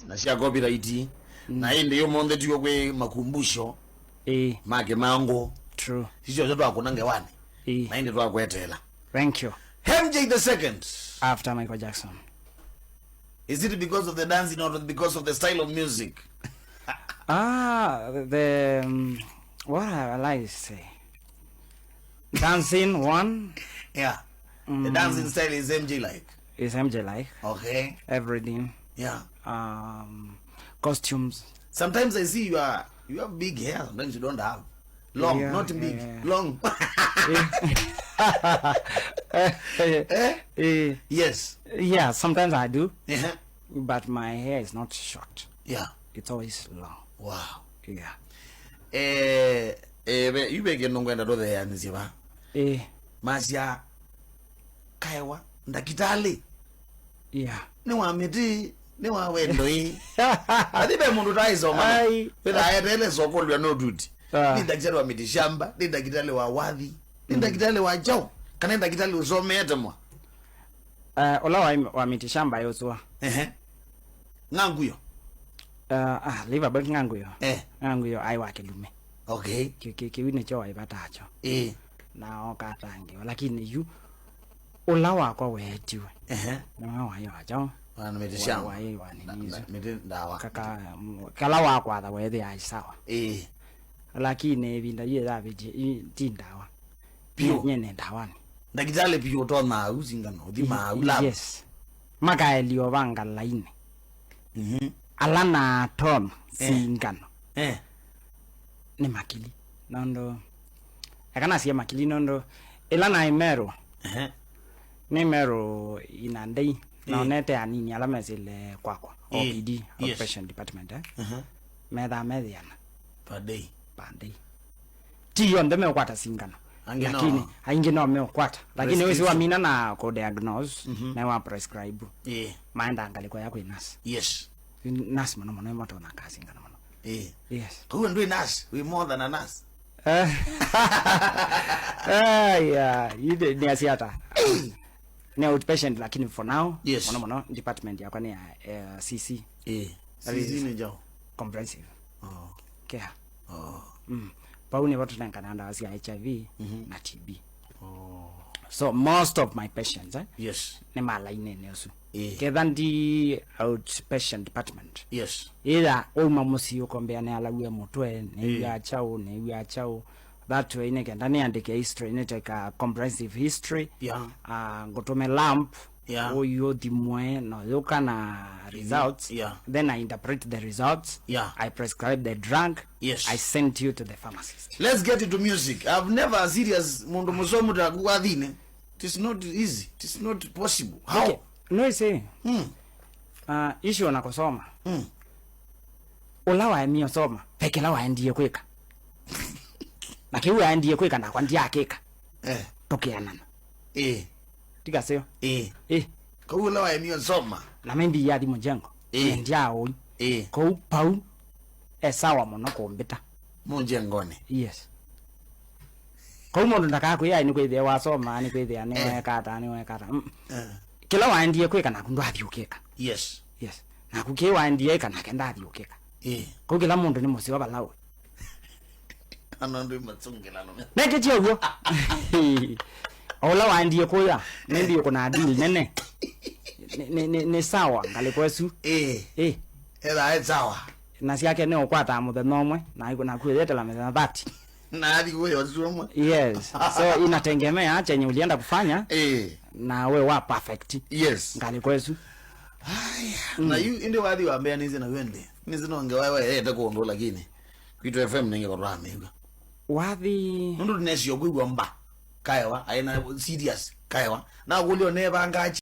Na cia copyright na indi yumunthe tiwo kwi makumbusho make mangu. True. Sicio twakuna ngewani. Na indi twakwetela. Thank you. MJ the second. After Michael Jackson. Is it because of the dancing or because of the style of music? Ah, the what I like to say. Dancing one. Yeah. The dancing style is MJ like. Is MJ like. Okay. Everything. Yeah. Costumes. Sometimes I see you have big hair, sometimes you don't have. Long, Yeah, not big. yeah. Long. Eh? Yes. Yeah, sometimes I do. Yeah. But my hair is not short. Yeah. It's always long. Wow. Yeah. Yubeke nongwenda totheanisia ba. Masya kaewa ndakitali. Yeah. Ni wa miti, ni wa wendo hii. Athibe mundu taisoma. Ai. Wetha aetele soko lwa no duty. Ni ndakitali wa miti shamba, ni ndakitali wa wathi, ni ndakitali wa chao. Kana ndakitali usomete mwa. Ola wa miti shamba yoswa. Nganguyo. Leave about nganguyo. Nganguyo ai wake lume. Okay. Ki wine cho ai batacho. Na okatangi lakini yu ola wakwa wetiwe. Na wa yo acho. Wana miti shamba. Wa wa nini hizo? Na, miti ndawa. Kaka, kala wakwa tha wethe ai sawa. Lakini ebinda ye tha biji ti ndawa. Pio. Nyene ndawa ni. Ndagitale pio to na uzingano, thi ma ula. Yes. Makaelio banga laini. Alana ton singano. Ni makili. Nondo. Akana siya makili nondo. Elana imero. Ni mero inandei. Na onete anini ala mesile kwakwa. OPD, outpatient department. Metha methiana. Per day. Per day. Ti yonthe mekwata singano. Angi no. Lakini aingi no mekwata. Lakini wesi wa Prescription. mina na ko diagnose, na wa prescribe. Maenda angaliko yako inasi. Yes. Nurse mono mono moto na kazi ngano mono. Yes. Kwa ndio nurse, we more than a nurse. Yeah, ide ni asiata. Ni outpatient lakini for now, mono mono department yako ni ya CC. That CC is ni jao. Comprehensive. Care. Pauni watu tunankana wasi ya HIV na TB. So most of my patients, ni malaine nesu. Ketha ndi outpatient department. Ila uma musi ukombea ne alawe mutwe ne ya chao ne ya chao. That way ne kenda ne andike history ne take a comprehensive history. Ngotome lamp. Oyo dimwe no yoka na results. Then I interpret the results. I prescribe the drug. I send you to the pharmacist. Let's get into music. I've never serious mundu musomo takuwathine. It is not easy. It is not possible. How? Okay. No say. Issue na kusoma. Ulawa mi osoma. Peke lawa ndiye kweka. Na kiu ndiye kweka na kwa ndiye akeka. Tokeanana. Tikaseo. Kwa ulawa mi osoma. Na mimi ya di mjengo. Ndia oi. Kwa pau esawa mono kumbita. Mjengoni. Yes. Kwa mundu ndakakwia ni kwithia wasoma ni kwithia ni wekata ni wekata. Kila waendie kwika na kundu athiukika. Yes. Na kuki waendie kana kenda athiukika. Kwa kila mundu ni musi wa balawe. Ano ndu matsungela no. Neke chioguo. Ola waendie kuya, maybe uko na deal nene. Ni sawa ngale kwesu. Era sawa. Na siake ne okwata muthenya umwe na iko na kwetela methenya 30. Na hadi kwa wazuri. Yes. So inategemea chenye ulienda kufanya. Na we wa perfect. Ngale kwesu. Haya. Na yu inde wathi wa mbea nizi na wende. Nizi no ngewa wewe ete kuondo lakini. Kwitu FM ninge kwa rame. Wathi Nundu nesio kuigwa mba. Kaewa aina serious kaewa. Na gulio neba ngachi.